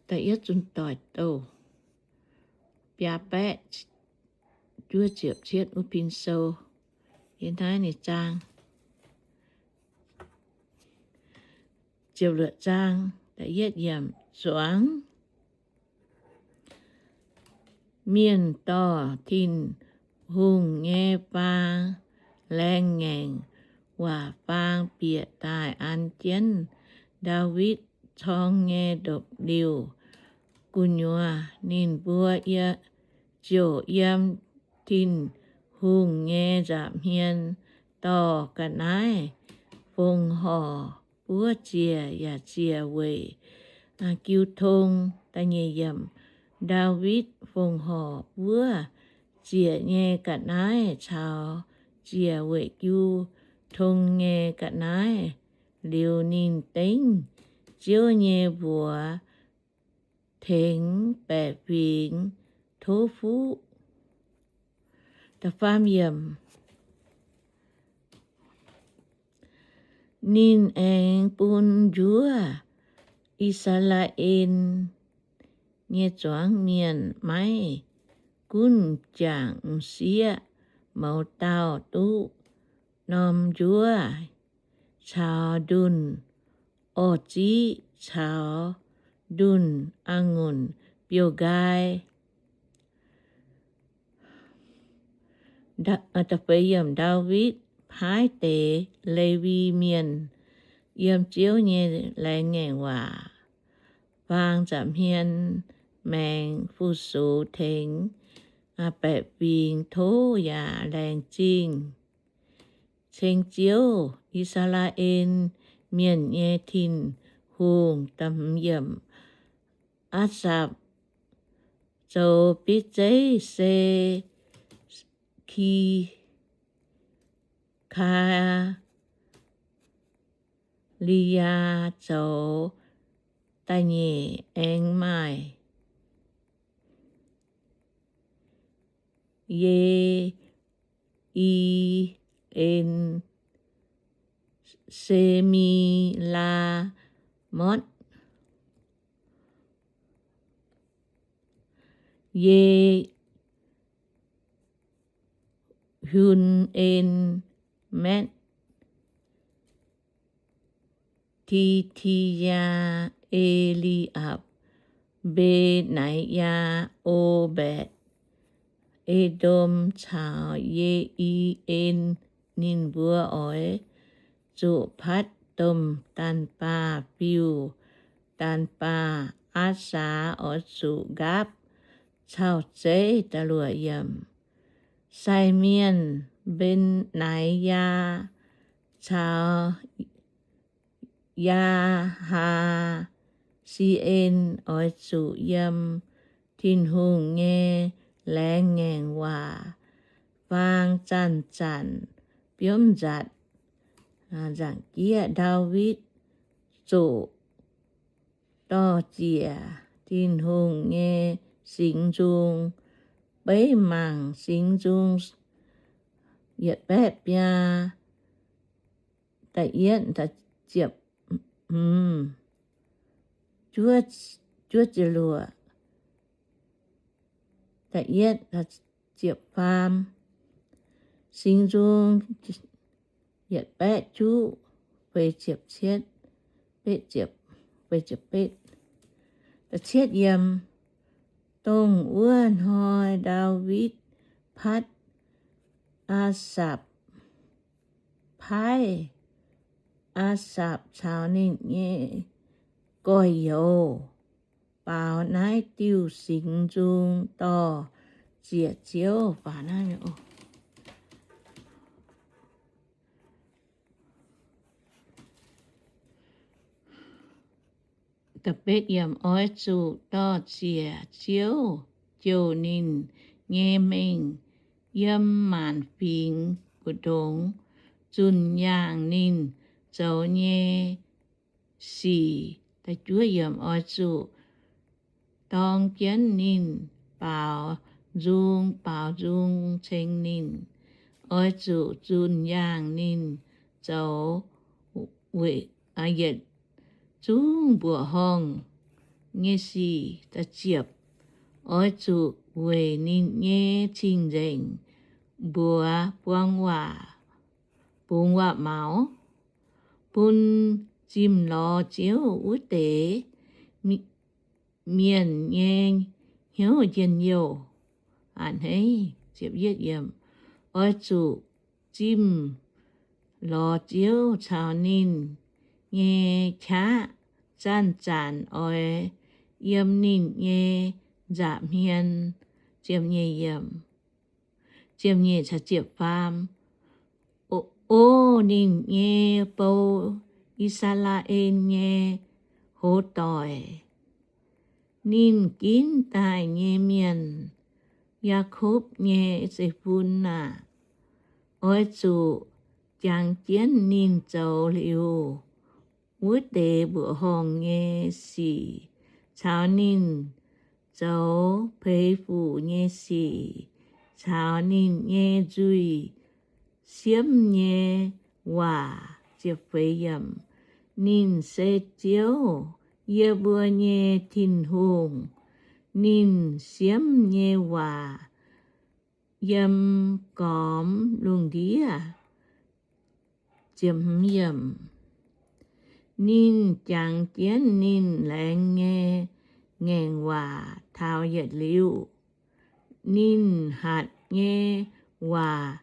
da'yietv zunh doic douh biaa baeqv juov ziepc cietv wuov pin sou. Yie naaiv ninh zaang ziepc luoqc zaang da'yietv yiemc. Zuangx mienh dorh Tin-Hungh nyei faang, laengz ngaengc waac faang bieqc daaih an jienv Ndaawitv corng nyei ndopv-liuh gu'nyuoz. Ninh mbuo yie ziouc yiem Tin-Hungh nyei nza'hmien dorh ga'naaiv fongc horc buov ziec yaac ziec weic jiu tong. Da'nyeic yiemc. Ndaawitv fongc horc buov ziec nyei ga'naaiv caux ziec weic jiu tong nyei ga'naaiv liuz, ninh dengv Ziouv nyei mbuox tengx baeqc fingx tov fuqv. Da'faam yiemc. Ninh aengx bun njuov I^saa^laa^en nyei zuangx mienh maiv gunv jangc m'sieqv mouz dauh duqv norm njuov caux ndunh orv-ziqv caux ndunh a'ngunc biouv-nqaai. Ndaawitv paaiv deix Lewi Mienh yiem Ziouv nyei laengz ngaengc waac faang nza'hmien maengx fu-sux tengx baeqc fingx tov yaac laengz zingh ceng Ziouv, I^saa^laa^en Mienh nyei Tin-Hungh. Da'hmz yiemc. Aasapc zoux bieiv zeiv se Ki, Kaa, Li^yaa zoux. Da'nyeic aengx maaih Ye, i, en, Se^mi^laa^motv, Ye, hun, en, Matv, Ti^ti^yaa, E^li^apc, Mbe^naa^yaa, Obedc, E^ndom caux Ye, i, en. Ninh mbuo oix zuqc patv domh daanh baah fiuv daanh baah. Aasaa oix zuqc nqaapv cau zeiv. Da'luoqc yiemc. Sai mienh Mbe^naa^yaa caux Yaa^haa, si^en oix zuqc yiem Tin-Hungh nyei laengz ngaengc waac faang zanc-zanc biomv nzatc. Nzaangc jieqv. Ndaawitv zuqc dorh ziec Tin-Hungh nyei singx nzung, beiv mangc singx nzung yietc baeqv biaa. Da'yietv, ziepc, juov ziepc luoqc. Da'yietv, ziepc faam. Singx nzung yietc baeqv juqv feix ziepc cietv, betv ziepc, feix ziepc betv. Da'cietv yiem. Dongh wuov hnoi Ndaawitv patv Aasapc, paaiv Aasapc caux ninh nyei gorx-youz baaux naaiv diuh singx nzung dorh ziec Ziouv. Faaux naaiv oc. Da'betv yiem. Oix zuqc dorh ziec Ziouv jouh ninh nyei mengh yiem maanc fingx mbu'ndongx zunh yaangh ninh zoux nyei sic. Da'juov yiem. Oix zuqc dorng jienv ninh baaux nzung, baaux nzung ceng ninh. Oix zuqc zunh yaangh ninh zoux weic yietc zungv mbuoqc horngh nyei sic. Ziepc, oix zuqc weic ninh nyei cing-nzengc mbuox buang waac, bungx waac-maux, bun zimh lorz Ziouv wuov deix mienh nyei hnyouv njien-youh. Oix zuqc zimh lorz Ziouv caux ninh nyei qaqv zanc-zanc oix yiem ninh nyei nza'hmien. Ziepc nyeic, ziepc nyeic caux ziepc faam. O ninh nyei bou, I^saa^laa^en nyei hoz doic, ninh ginv daaih nyei mienh, Yaakopv nyei zeiv-fun aah! Oix zuqc jangx jienv ninh zoux liuz wuov deix mbuoqc horngh nyei sic caux ninh zoux peix fuc nyei sic caux ninh nyei nzuih siemv nyei waac. Ninh se Ziouv, yie mbuo nyei Tin-Hungh. Ninh siemv nyei waac yiem gormx lungh ndiev. Ninh jangx jienv ninh laengz nyei ngaengc waac taux yietc liuz. Ninh hatc nyei waac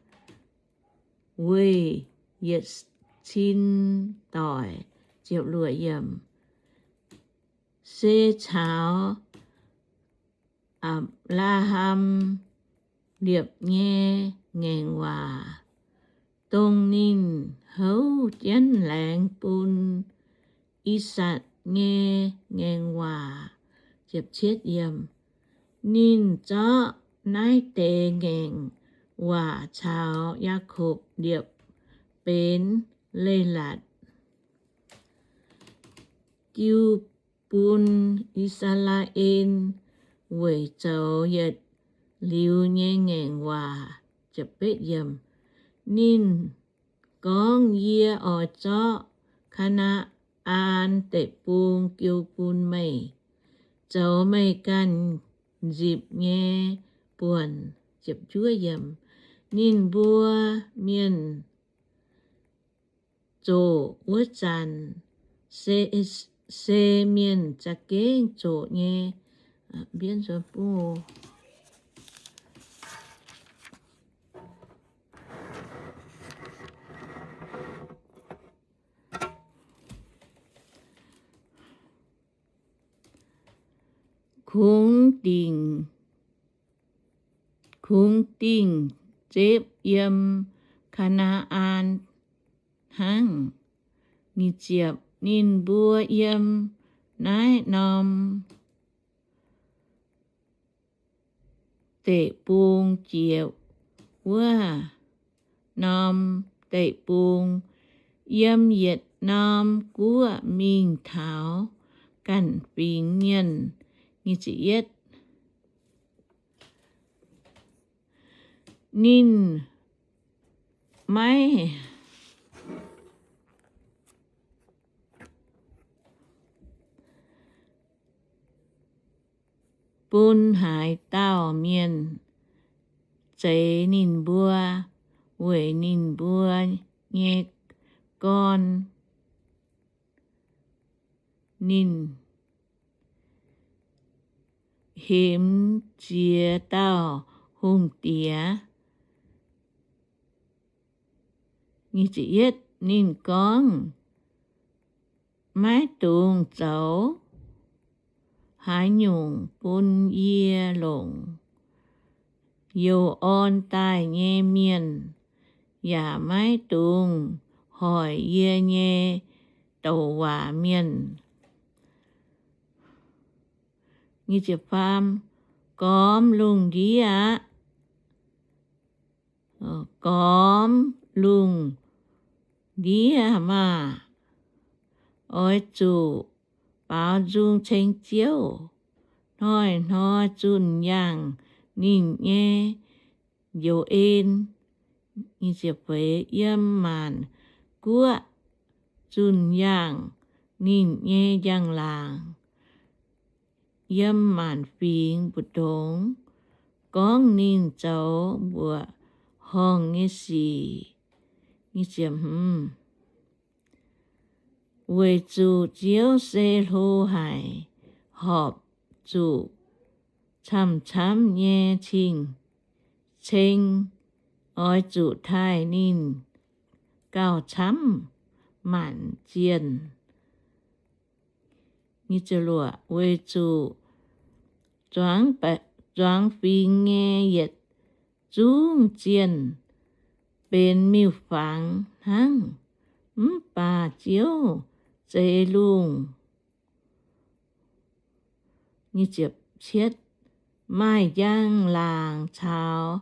weih yietc cin doic. Se caux Apc^laa^ham liepc nyei ngaengc waac, dongh ninh houv jienv laengz bun I^sakc nyei ngaengc waac. Ninh zorqv naaiv deix ngaengc waac caux Yaakopv liepc benx leiz-latc, jiu bun I^saa^laa^en weic zoux yietc liuz nyei ngaengc waac. Ninh gorngv, Yie oix zorqv Kaa^naa^an Deic-Bung jiu bun meih, zoux meih ganh nzipc nyei buonc. Ninh mbuo mienh zoqc wuov zanc, se mienh za'gengh zoqc nyei. Kungx dingc, kungx dingh zepv yiem Kaa^naa^an hnangv. Ninh mbuo yiem naaiv norm deic-bung jiex wuov norm deic-bung, yiem yietc norm guoqv mingh taux ganh fingx mienh. Ninh maiv bun haaix dauh mienh zeix ninh mbuo weic ninh mbuo nyei gorn. Ninh hemx ziex dauh hungh diex. Ninh gorngv, Maiv dungx zoux haaix nyungc bun yie longc youz orn daaih nyei mienh, yaac maiv dungx hoic yie nyei douc waac mienh. Gormx lungh ndiev aqv. Gormx lungh ndiev maah! Oix zuqc baaux nzung ceng Ziouv, hnoi-hnoi zunh yaangh ninh nyei njoux en. Yiem maanc guoqv zunh yaangh ninh nyei njang-laangc. yiem maanc fingx mbu'ndongx gorngv ninh zoux mbuoqc horngh nyei sic. Weic zuqc Ziouv se hlo haic, horpc zuqc camv-camv nyei cing-cing, oix zuqc taaih ninh gauh camv maanc zienh. Weic zuqc zuangx fingx nyei yietc zungv zienh benx miuc-fangx hnangv, mv baac Ziouv zeix lungh. Maaih njang-laangc caux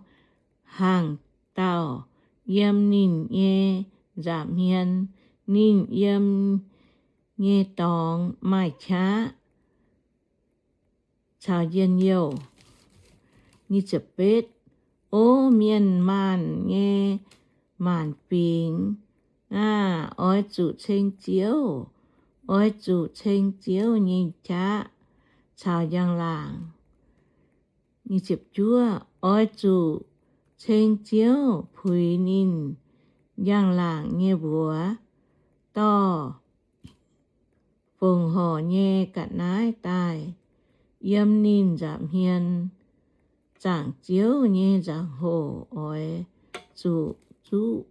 hnaangx-daauh yiem ninh nyei nza'hmien, ninh yiem nyei dorngx maaih qaqv caux njien-youh. O mienh maanh nyei maanc fingx aah! Oix zuqc ceng Ziouv, oix zuqc ceng Ziouv nyei qaqv caux njang-laangc. Oix zuqc ceng Ziouv puix ninh njang-laangc nyei mbuox, dorh fongc horc nyei ga'naaiv daaih yiem ninh nza'hmien. Zaangc Ziouv nyei nzauh hoc oix zuqc zuqv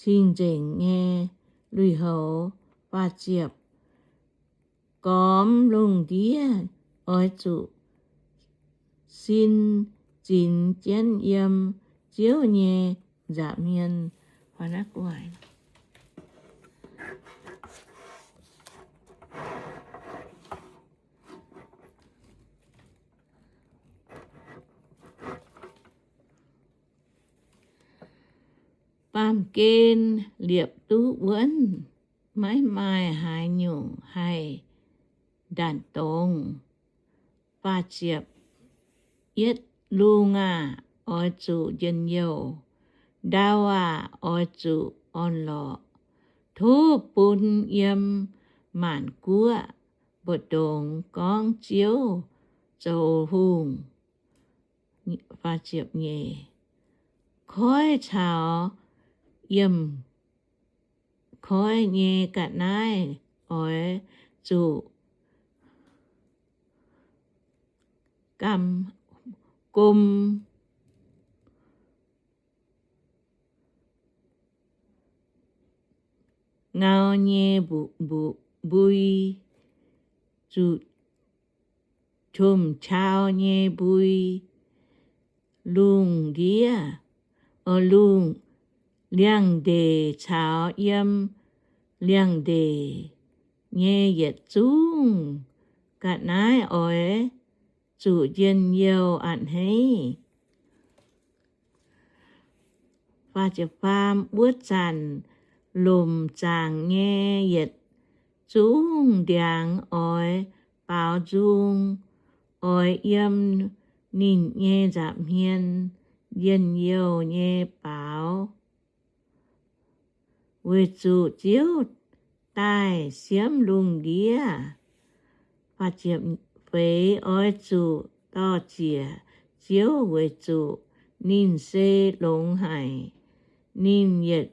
cing-nzengc nyei lui-houx. Gormx lungh ndiev oix zuqc sin zinx jienv yiem Ziouv nyei nza'hmien. Baamh gen liepc duqv wuonv, maiv maaih haaix nyungc haih ndanc dongz. Yietc lungh aah! Oix zuqc njien-youh. Ndau aah! Oix zuqv orn-lorqc. Tov bun yiem maanc guoqv mbu'ndongx gorngv Ziouv zoux hungh. Koiv caux yiemh koiv nyei ga'naaiv oix zuqc gom ngau nyei mbui, zuqc qomc qau nyei mbui. Lungh ndiev, lungh, liangx-ndeic caux yiem liangx-ndeic nyei yietc zungv ga'naaiv oix zuqc njien-youh a'hneiv. Wuov zanc lomc zaangc nyei yietc zungv ndiangx oix baaux nzung, oix yiem ninh nyei nza'hmien njien-youh nyei baaux, weic zuqc Ziouv daaih siemv lungh ndiev. Feix oix zuqc dor-ziec Ziouv weic zuqc ninh se longx haic. Ninh yietc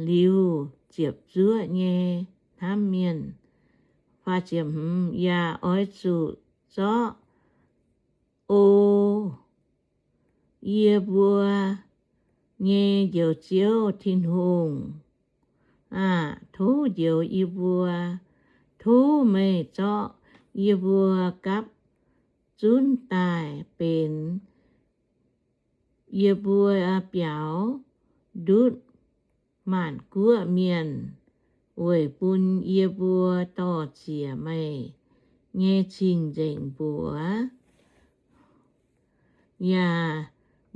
liuz ziepc zuoqv nyei hnamv mienh. Yaac oix zuqc zorqv, O yie mbuo nyei Njoux Ziouv Tin-Hungh aah! Tov njoux yie mbuo. Tov meih zorqv yie mbuo gapv zunv daaih benx yie mbuo biaux ndutv maanc guoqv mienh, weic bun yie mbuo dor-ziec meih nyei cing-nzengc mbuox, yaac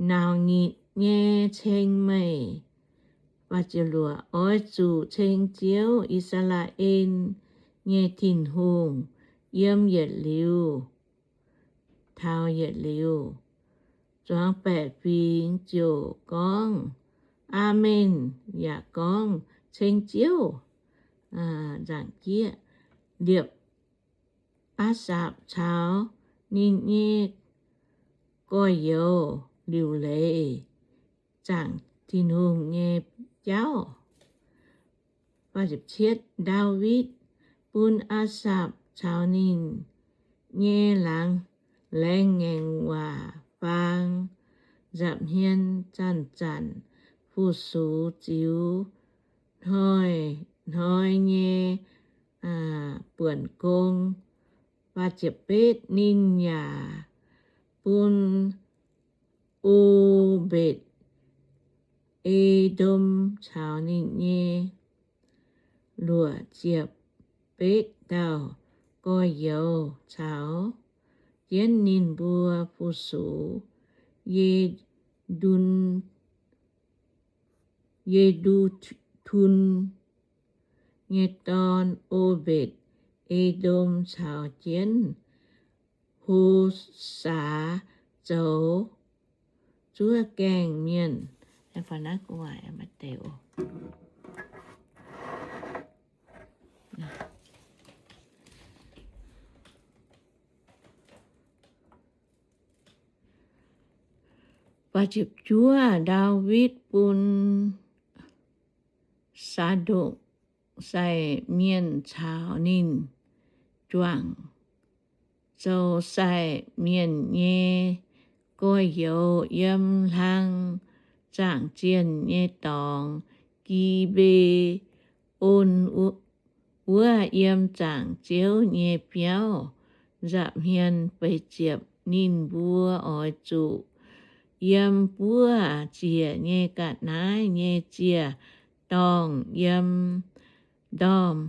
nauc nyitc nyei ceng meih. Oix zuqc ceng Ziouv, I^saa^laa^en nyei Tin-Hungh, yiem yietc liuz taux yietc liuz. Zuangx baeqc fingx ziouc gorngv, Aamen, yaac gorngv, Ceng Ziouv. Nzaangc jieqv, liepc Aa^sapc caux ninh nyei gorx-youz liuc leiz zaangc Tin-Hungh nyei jauv. Ndaawitv bun Aa^sapc caux ninh nyei laengz ngaengc waac faang nza'hmien zanc-zanc fu-sux ziux hnoi-hnoi nyei buonc gong. Ninh yaac bun O^mbetc^E^ndom caux ninh nyei luoqc ziepc betv dauh gorx-youz caux jienv ninh mbuo fu-sux Ye^ndu^tun nyei dorn, O^mbetc^E^ndom, caux jienv Hosaa zoux zuov gaengh mienh. Ndaawitv bun Saadokv sai mienh caux ninh juangc zoux sai mienh nyei gorx-youz yiem hlang zaangc zienh nyei dorngx, Gi^mbe^on wuov, yiem zaangc Ziouv nyei biauv nza'hmien. Feix ziepc, ninh mbuo oix zuqc yiem buov ziec nyei ga'naaiv nyei ziec-dorngh, yiem ndorm,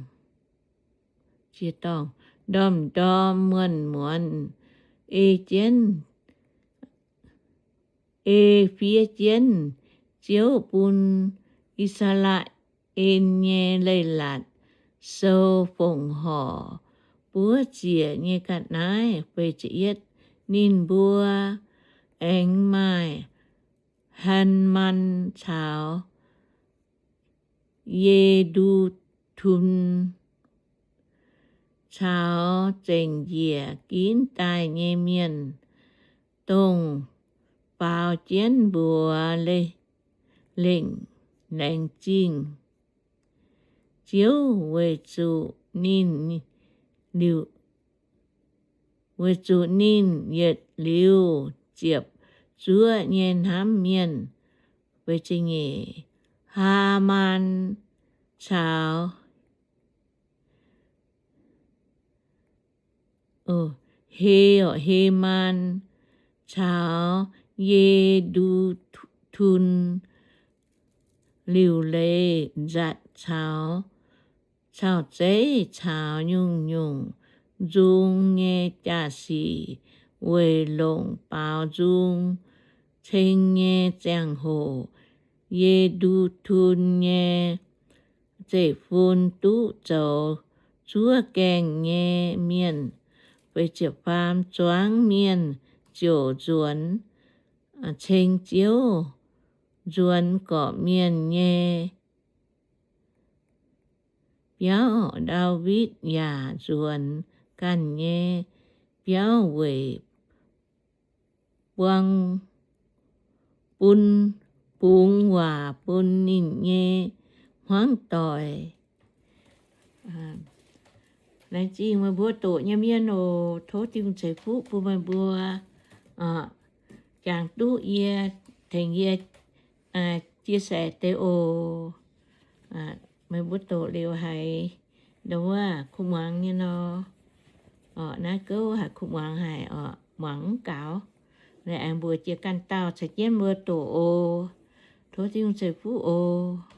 ndorm-ndorm muonz-muonz ei jienv, ei fiev jienv Ziouv bun I^saa^laa^en nyei leiz-latc sou fongc horc buov ziec nyei ga'naaiv. Ninh mbuo aengx maaih Haamaan caux Ye^ndu^tun caux zengc njiec ginv daaih nyei mienh, dongh faaux jienv mbuox lengc, laengz zingh Ziouv weic zuqc ninh liuz, weic zuqc ninh yietc liuz ziepc zuoqv nyei hnamv mienh. Haamaan caux He, Hemaan caux Ye^ndu^tun liuc leiz nzatc caux cau-zeiv caux nyungc-nyungc nzung nyei jaa-sic weic longc baaux nzung ceng nyei ziangh hoc, Ye^ndu^tun nyei zeiv-fun duqv zoux zuov gaengh nyei mienh. Zuangx mienh ziouc nzuonx ceng Ziouv, nzuonx gorqv-mienh nyei biauv. Ndaawitv yaac nzuonx ganh nyei biauv weic buang, bun, bungx waac bun ninh nyei hmuangv doic. Laengz zingh meih mbuo doqc nyei mienh oc. Tov Tin-Hungh ceix fuqv bun meih mbuo jangx duqv yie, tengx yie chia sẻ deix oc. Meih mbuo doqc liuz haiz ndongc wuov kuv muangx nyei nor, orqc, naaiv gouv haiz kuv muangx haic orqc, muangx mv gaux, naaiv aengx mbuox jiex ganh dauh caux jienv mbuo doqc oc. Tov Tin-Hungh ceix fuqv oc.